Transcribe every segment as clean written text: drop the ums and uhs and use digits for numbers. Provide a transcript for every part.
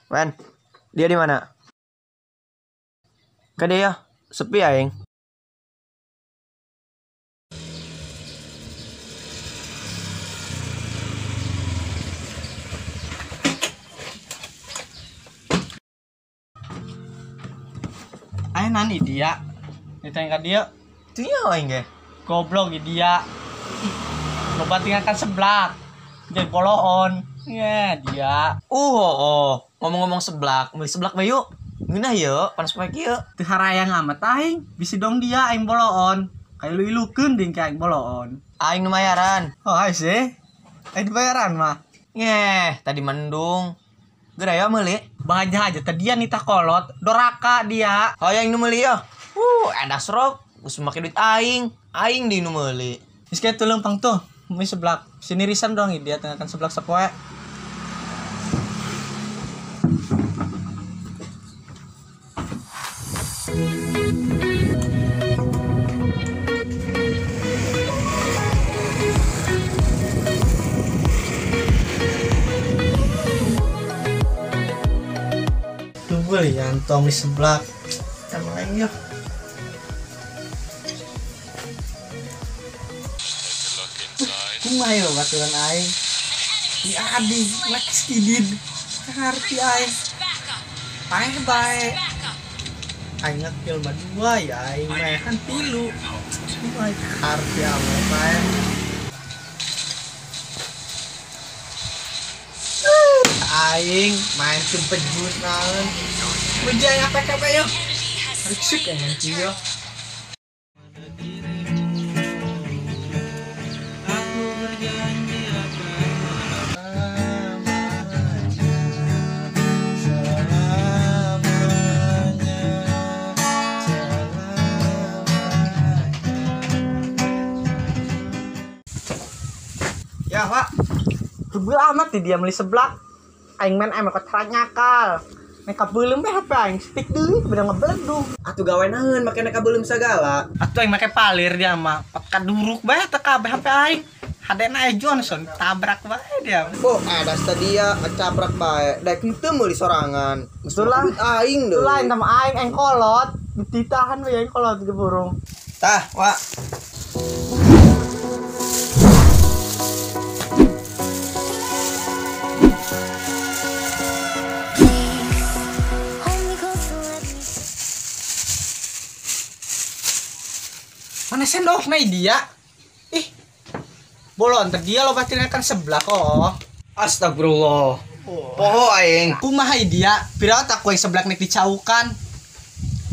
Wen, dia di mana? Kade ya, sepi aing. Aing nani dia. Ditanya ka dia. Itu nya aing ge. Goblok dia. Loba tinggalkan seblak. Jadi poloon. Ya dia. Oh. Ngomong-ngomong seblak, beli seblak bae yuk. Ngeunah yeuh, panas poe kieu. Teu harayang amat aing, bisi dong dia aing boloon. Kailu-ilukeun deui ka aing boloon. Aing nu mayaran. Oh, ai sih. Aing dibayaran mah. Ngeh, tadi mendung. Geura ya meuli. Bahaja aja tadi dia nitah kolot, doraka dia. Hayang nu meuli ya. Edas rok, geus make duit aing. Aing deui nu meuli. Geus kieu teu leumpang tuh, meuli seblak. Sini risan dong dia tengahkan seblak sapoe. Beli yantong di seblak sama lain yuk. Kumaha yo baturan aing. Di adi Max Kidin. Ngarti aing. Paeh bae. Aing ngekill mah dua ya aing mah kan tilu. Kumaha ngarti amat bae. Aing main cempejut naon. Menjaya PKP yo. Risik emang kieu. Aku berjanji akan selamanya, selamanya. Ya, Pak. Kebel amat di dia beli seblak. Aing main aing mah nyakal. Neka beuleum bae HP aing stick deui beda ngebeledung. Atuh gawe naeun make neka beuleum sagala. Atuh aing make palir dia mah. Peka duruk bae teh kabeh HP aing. Hadena aya Johnson tabrak bae dia. Oh, ada dia ngecabrak bae. Daek henteu meuli sorangan. Geus lah aing deui. Lain sama aing aing kolot, ditahan we aing kolot di burung. Tah, Wak. Mana sendok nih dia? Ih, bolon dia lo pasti kan sebelah kok. Astagfirullah. Poho aing. Kumaha dia? Pira tak kowe seblak nek dicaukan.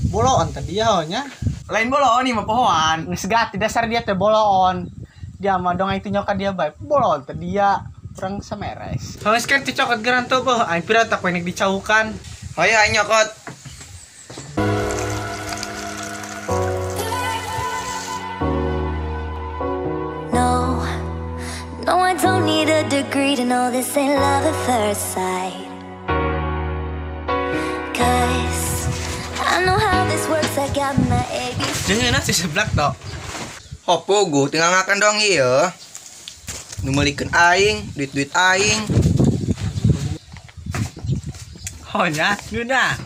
Bolon tadi dia nya. Lain bolon nih mah pohoan. Geus gati dasar dia teh bolon. Dia mah dong aing teh nyoka dia bae. Bolon teh dia kurang semeres. Geus kan dicokot geran tuh boh. Aing pira tak kowe nek dicaukan. Hayo aing nyokot. No, I don't need a degree to know this ain't love at first sight. Cause I know how this works, I got my ABC. Jangan nasi seblak toh. Hopo gue tinggal ngakan dong iya. Nu meulikeun aing, duit-duit aing. Oh nya, geunah.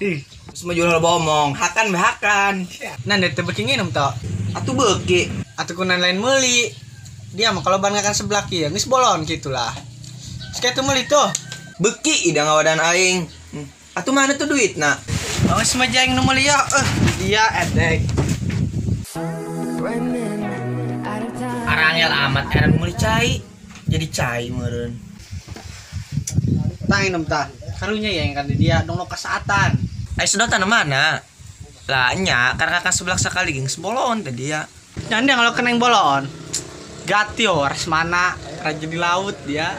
Ih, geus mah jual bomong, hakan bae hakan. Nah, teu beuki nginum toh. Atuh beuki, atuh kunan lain meuli. Dia mah kalau ban ngakan seblak ya, geus bolon gitulah. Sekian tuh meuli tuh. Beuki ida ngawadan aing. Atuh mana tuh duitna? Oh, geus mah aing nu meuli ya. Dia edek. Arangel amat eran meuli cai. Jadi cai meureun. Tah minum tah. Karunya ya yang kan dia dong lo kesaatan. Ai sedotan mana? Lah nya karena ngakan seblak sakali geus bolon teh dia. Nyan dia kalau kena yang bolon. Gati ors mana raja di laut dia.